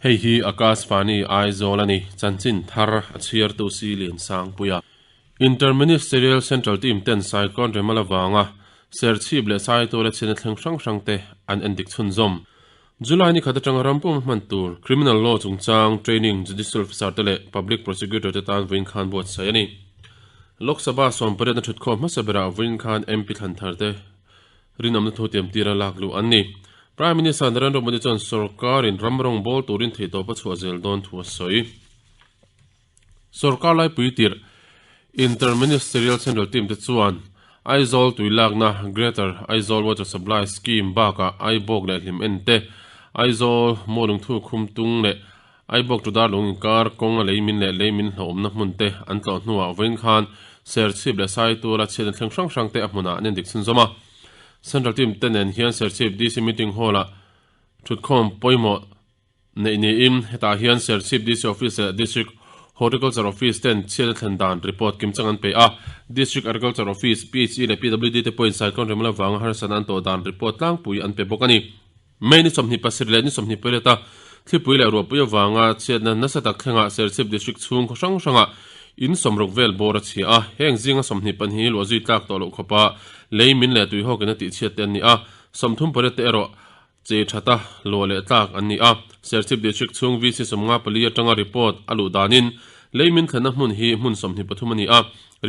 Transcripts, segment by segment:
Hei hi Akashvani Aizawl a ni, chanchin thar a chhiartu si Liansangpuia. Inter-Ministerial Central Team ten Cyclone Remal avanga Serchhip leh Saitual a chhiatna thleng hrang hrang te an endik chhunzawm. July ni khat atanga ram pum hman tur Criminal Law chungchang Training Judicial Officer te leh Public Prosecutor te tan vawiin khan buatsaih a ni. Lok Sabha sawmpariatna thutkhawm hmasa berah vawiin khan MP thlan thar te rinawmna thu tiamtira lak luh an ni. Prime Minister Narendra Modi chuan sorkarin ram rawngbâwl turin theihtawp a chhuah zel dawn thu a sawi. Sorkar laipui tirh Inter-Ministerial Central Team te chuan Aizawl tui lakna Greater Aizawl Water Supply Scheme bakah Aibawk leh Hlim en te, Aizawl Mualungthu Khumtung leh Aibawk Tudar lung inkar kawng a leimin leh leimin hlauhawmna hmun te an tlawh hnuah vawiin khan Serchhip leh Saituala chhiatna thleng hrang hrang te a hmunah an endik chhunzawm a. Central Team te nen hian Serchhip DC Meeting Hall-ah thutkhawm pawimawh neih niin hetah hian Serchhip DC Office leh District Horticulture Office ten chhiatna thlen dan report kimchang an pe a. District Agriculture Office, PHE leh PWD te pawhin Cyclone Remla vanga harsatna an tawh dan report tlangpui an pe bawk a ni. May ni 27 leh ni 28 a thlipui leh ruahpui avanga chhiatna nasa tak thlengah Serchhip District chhung khaw hrang hrangah in sawmruk vel bawr a chhia a, heng zinga 22 hi luah zui tlak tawh loh khawpa lei min leh tuihawkin a tihchhiat te an ni a, 38 te erawh chei thata luah leh tlak an ni a. Serchhip District chhung VC 54 atanga report a luh danin lei min thlenna hmun hi hmun 23 a ni a,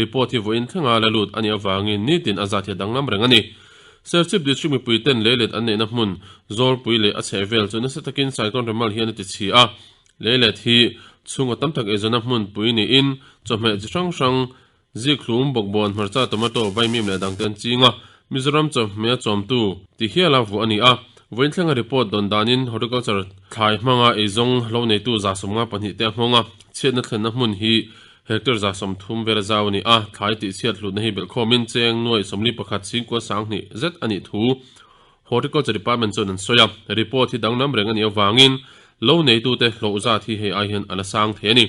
report hi vawiin thlenga la lut a nih avangin nitin a zat hi a danglam reng a ni. Serchhip District mipui ten leilet an neihna hmun Zawlpui leh a chhehvel chu nasa takin Cyclone Remal hian a ti chhi a. Leilet hi chhungkaw tam tak eizawnna hmunpui niin chawhmeh chi hrang hrang zikhlum, bawkbawn, hmarcha, tomato, vaimim leh dangte an ching a. Mizoram chawhmeh a chawmtu ti hiala vuah a ni a. Vawiin thlenga report dawn danin Horticulture thlai hmanga eizawng lo neitu 52 te a nghawng a. Chhiatna thlenna hmun hi Hectare 30 vel a zau a ni a, thlai tihchhiat hlutna hi belhkhawmin cheng nuai 41 chhingkua 20 zet a nih thu Horticulture Department chuan an sawi a, report hi danglam reng a nih avangin lo neitute hlawh zat hi hei ai hian a la sang thei a ni.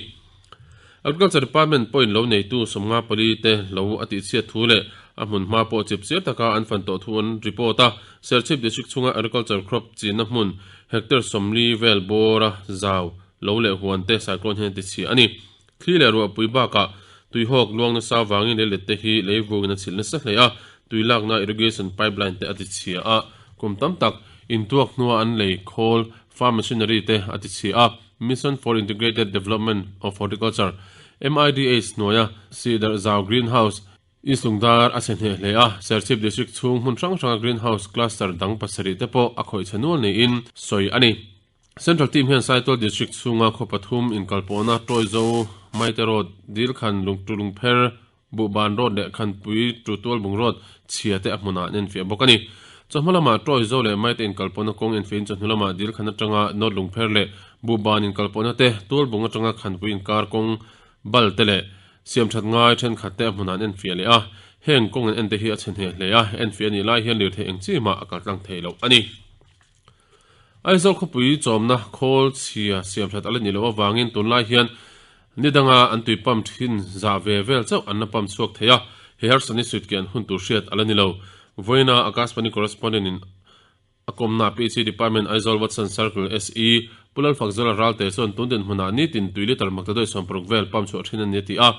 Agriculture Department pawhin lo neitu 54 te lo a tihchhiat thu leh a hmun hma pawh chip chiar taka an fan tawh thu an report a, Serchhip District chhunga agriculture crop chinna hmun hectare 40 vel bawra zau lo leh huan te cyclone hian a tichhia a ni. Thli leh ruahpui bakah tuihawk luang nasa avangin leilet te hi lei vungin a chhilh nasa hle a, tui lakna irrigation pipeline te a ti chhia a, kum tam tak intuak hnua an lei khawl farm machinery te a ti chhia a. Mission for Integrated Development of Horticulture, MIDH, hnuaia sihdarh zau greenhouse East Lungdar a chhe hneh hle a, Serchhip District chhung hmun hrang hranga greenhouse cluster dang pasarih te pawh a khawih chhe nual niin sawi a ni. Central Team hian Saitual District chhunga khaw pathum inkalpawhna Tawizo, Maite Road, Dilkhan, Lungtulungpher, Buhban Road leh Khanpui Tutualbung Road chhia te a hmunah an enfiah bawk a ni. Chawhma lamah Tawizo leh Maite inkalpawhna kawng enfiahin chawhnu lamah Dilkhan atanga North Lungpher leh Buhban inkalpawhna te, Tualbung atanga Khanpui inkar kawng bal te leh siamthat ngai thenkhat te a hmunah an enfiah leh a. Heng kawng an en te hi a chhe hneh hle a, enfiah a nih lai hian lirthei eng chi mah a kaltlang thei loh a ni. Aizawl khawpui chawmna khawl chhia siamthat a la nih loh avangin tunlai hian ni danga an tui pump thin zah ve vel chauh an la pump chhuak thei a, he harsatni suitkian hun tur hriat a la ni lo. Vawiina Akashvani Correspondent in a kawmna PHE Department Aizawl Watson Circle SE Pu Lalfakzela Ralte chuan tun dinhmunah nitin tui litre maktaduai 60 vel pump chhuah thin a ni a ti a.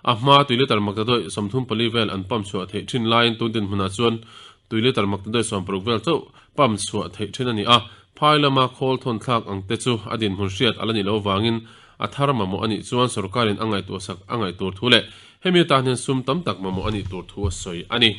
A hma tui litre maktaduai 34 vel an pump chhuah theih thin laiin tun dinhmunah chuan tui litre maktaduai 60 vel chauh pump chhuah theih thin a ni a, phai lama khawl thawn thlak ang te chu a dinhmun hriat a la nih loh avangin a thar mamawh a nih chuan sorkarin a ngaihtuahsak a ngaih tur thu leh hemi atan hian sum tam tak mamawh a nih tur thu a sawi a ni.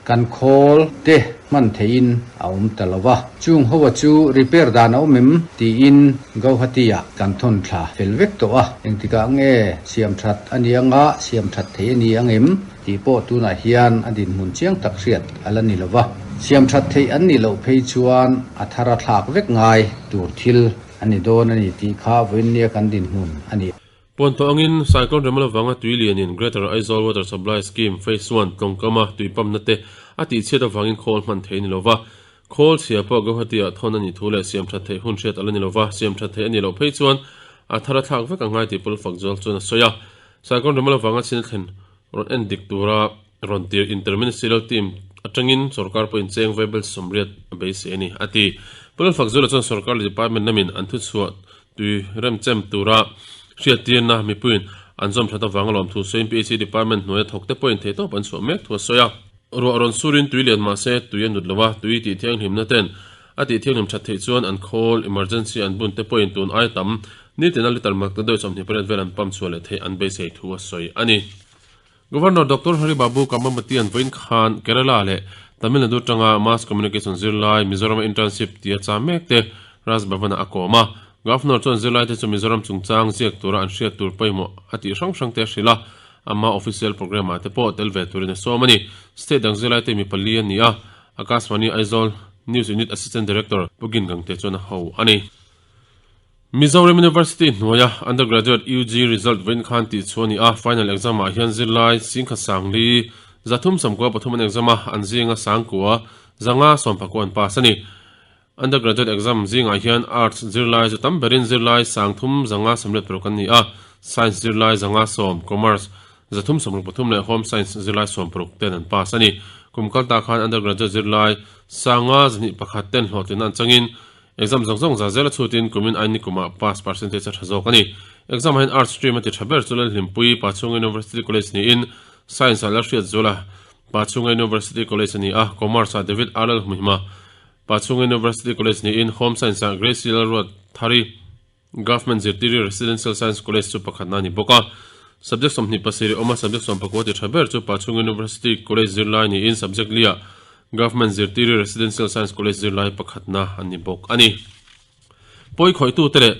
Kan khawl te hman theihin a awm ta lo va, chung hoa chu repair dan a awm em tiin Gauhati ah kan thawn thla fel vek tawh a, engtikah nge siam that a ni anga siam that thei a ni ang em tih pawh tunah hian a dinhmun chiang tak hriat a la ni lo va, siam that theih an nih loh phei chuan a thar a thlak vek ngai tur thil a ni dawn a ni tih kha vawiinnia kan dinhmun a ni. Puan tawh angin Cyclone Remal avanga tui lianin Greater Aizawl Water Supply Scheme Phase One tlawngkama tui pump na te a tihchhiat avangin khawl hman thei a ni lo va. Khawl chhia pawh Guwahati ah thawn a nih thu leh siam that theih hun hriat a la ni lo va, siam that theih a nih loh phei chuan a thar a thlak vek a ngai tih Paul Fakzual chuan a sawi a. Cyclone Remal avanga chhin a thlen rawn en dik tura rawn tir Interministerial Team atangin sorkar pawhin cheng vaibel 80 a beisei a ni, a ti. Pu Lalfakzuala chuan sorkar leh department lamin an thuchhuah tui remchem tura hriattirna mipuiin an zawm that avanga lawmthu sawiin PHE department hnuaia thawkte pawhin theihtawp an chhuah mek thu a sawi a. Ruah rawn surin tui lian mah se tui a nut lo a, tui tih thianghlimna ten a tih thianghlim that theih chuan an khawl emergency an bun te pawhin tun ai tam nitin a litre mak ta deuh 28 vel an pump chhuah leh theih an beisei thu a sawi a ni. Governor Doctor Hari Babu Kambamatian vawiin khan Kerala leh Tamil Nadu tanga Mass Communication zirlai Mizorama internship tia cha mek te Raj Bhavan-ah a kawm a. Governor chuan zirlaite chu Mizoram chungchang ziak tura an hriat tur pawimawh a tih hrang hrang te a hrilh a, ama official programme-ah te pawh tel ve turin a sawm a ni. State dang zirlaite mi pali a ni a, Akashvani Aizawl News Unit Assistant Director Pu Gin Gangte chuan a ho a ni. Mizoram University hnuaia Undergraduate UG result vawiin khan tih chhuah a ni a, final exam ah hian zirlai singkhat sangli 343 an exam a, an zinga sangkua zanga sawmpakua an pass a ni. Undergraduate exam zingah hian Arts zirlai chu tam berin zirlai sangthum zanga sawmriat paruk an ni a, Science zirlai zanga sawm, Commerce 363 leh Home Science zirlai sawmparuk ten an pass a ni. Kum kalta khan Undergraduate zirlai sanga zahnih pakhat ten hlawhtlinna an changin Exam zawng zawng za zela chhutin kumin aini kumah pass percentage a tha zawk a ni. Exam ah hian Arts stream a ti tha ber chu Lalhlimpui, Pachhunga University College niin Science ah Lalhriatzuala, Pachhunga University College a ni a, Commerce ah David R Lalhmuhima, Pachhunga University College niin Home Science ah Gracie Lalruatthari, Government Zirtiri Residential Science College chu pakhatna a ni bawk a. Subject 27 a awm a, subject 19 ti tha ber chu Pachhunga University College zirlai niin subject liah Government Zirtiri Residential Science College zirlai pakhatna a ni bawk a ni. Pawi khawihtute leh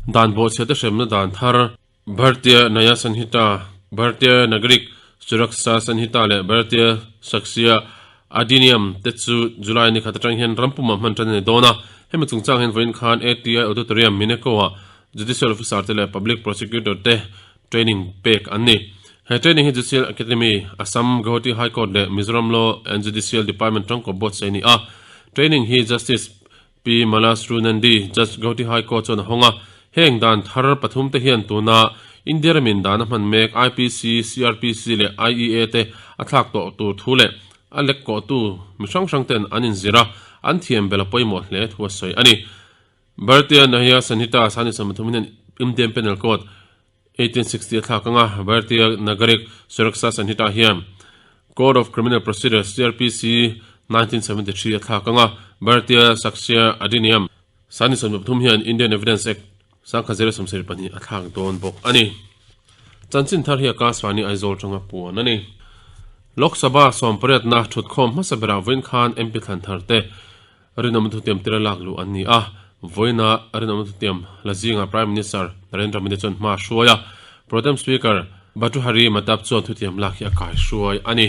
dan bawhchhiate hremna dan thar Bhartiya Nyaya Sanhita, Bhartiya Nagrik Suraksha Sanhita leh Bhartiya Sakshya Adhiniyam te chu July ni khat atang hian ram pumah hman tan a ni dawn a. Hemi chungchang hian vawiin khan ATI Auditorium Mineko-ah Judicial Officer te leh Public Prosecutor te training pek an ni. He training hi Judicial Academy, Assam Guwahati High Court leh Mizoram Law and Judicial Department tangkaw buatsaih a ni a. Training hi Justice Pi Malasru Nandi, Judge Guwahati High Court chuan a hawng a. Heng dan thar pathum te hian tuna India ramin dan a hman mek IPC, CrPC leh IEA te a thlak tawh tur thu leh a lek kawhtu mi hrang hrang ten an inzir a, an thiam bel a pawimawh hle thu a sawi a ni. Bharatiya Nyaya Sanhita Sani Sawmpathum hian Indian Penal Code 1860 a thlak anga Bharatiya Nagarik Suraksha Sanhita hian Code of Criminal Procedure, CrPC, 1973 a thlak anga Bharatiya Sakshya Adhiniyam Sani 73 hian Indian Evidence Act 1972 a thlak dawn bawk a ni. Chanchin thar hi Akashvani Aizawl tanga puan a ni. Lok Sabha sawmpariatna thutkhawm hmasa berah vawiin khan MP thlan thar te Rinawm thutiam tira lak luh an ni a, vawiina rinawm thutiam la zingah Prime Minister Narendra Modi chuan hma a hruai a, Pro-tem Speaker Bhartruhari Madhab chuan thutiam lak hi a kaihruai a ni.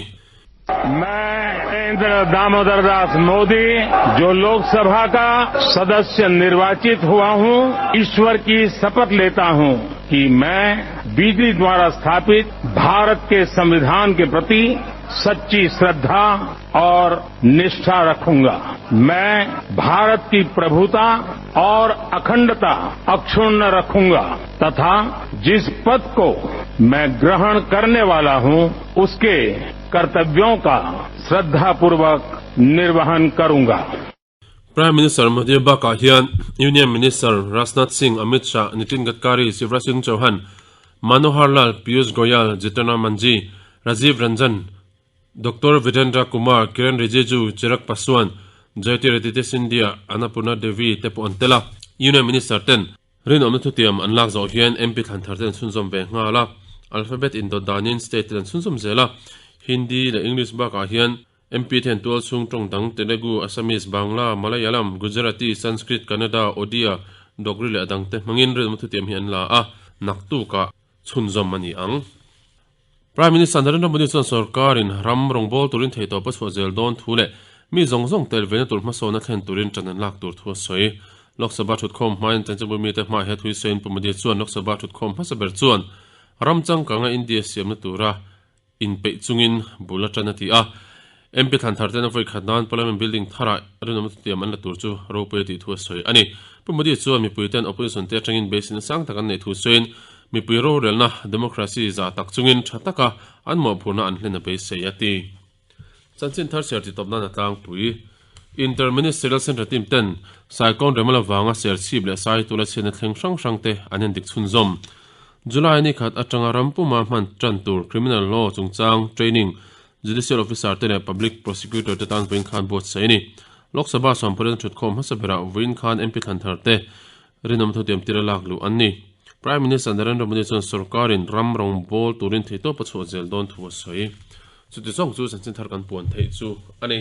Main Narendra Damodar Das Modi जो लोकसभा का सदस्य निर्वाचित हुआ हूं, ईश्वर की शपथ लेता हूं कि मैं विधि द्वारा स्थापित भारत के संविधान के प्रति सच्ची श्रद्धा और निष्ठा रखूंगा मैं भारत की प्रभुता और अखंडता अक्षुण्ण रखूंगा तथा जिस पद को मैं ग्रहण करने वाला हूं उसके कर्तव्यों का श्रद्धापूर्वक निर्वहन करूंगा Prime Minister Modi bakah hian Union Minister Rajnath Singh, Amit Shah, Nitin Gadkari, Shivraj Singh Chauhan, Manohar Lal, Piyush Goyal, Jitan Ram Manjhi, Rajiv Ranjan, Doctor Virendra Kumar, Kiren Rijiju, Chirag Paswan, Jyotiraditya Scindia, Annapurna Devi te pawh an tel a. Union Minister ten rinawmna thutiam an lak zawh hian MP thlan thar te an chhunzawm ve nghal a. Alphabet indawt danin state ten an chhunzawm zel a. Hindi leh English bakah hian MP te an tual chhung tawng dang Telugu, Assamese, Bangla, Malayalam, Gujarati, Sanskrit, Kannada, Odia, Dogri leh a dangte hmangin rinawmna thutiam hi an la a, naktukah chhunzawm a ni ang. Prime Minister Narendra Modi chuan sorkarin ram rawngbâwl turin theihtawp a chhuah zel dawn thu leh mi zawng zawng tel vena tur hmasawnna thlen turin ṭan an lak tur thu a sawi. Lok Sabha ṭhutkhawm hmain Chanchinbui mite hmaah he thui sawiin Pu Modi chuan Lok Sabha ṭhutkhawm hmasa ber chuan ram changkanga India siamna tura inpeih chungin bul a ṭan a ti a. MP thlan thar ten a vawi khat nan Parliament building tharah rinawmna thutiam an la tur chu ropui a tih thu a sawi a ni. Pu Modi chuan mipui ten opposition te atangin beiseina sang tak an neih thu sawiin mipui rorelna democracy zah tak chungin tha taka an mawhphurhna an hlen a beisei a ti. Chanchin thar chhiar titawp nan a tlangpui. Inter-Ministerial Central Team ten Cyclone Remal avanga Serchhip leh Saitula chhiatna thleng hrang hrang te an endik chhunzawm. July ni khat atanga ram puma hman tan tur Criminal Law chungchang training Judicial Officer te leh Public Prosecutor te tan vawiin khan buatsaih a ni. Lok Sabha sawmpariat thutkhawm hmasa berah vawiin khan MP thlan thar te rinawm thutiam tira lak luh an ni. Prime Minister Narendra Modi chuan sorkarin ram rawngbawl turin theihtawp a chhuah zel dawn thu a sawi. Chuti zawng chu chanchin thar kan puan theih chu a ni.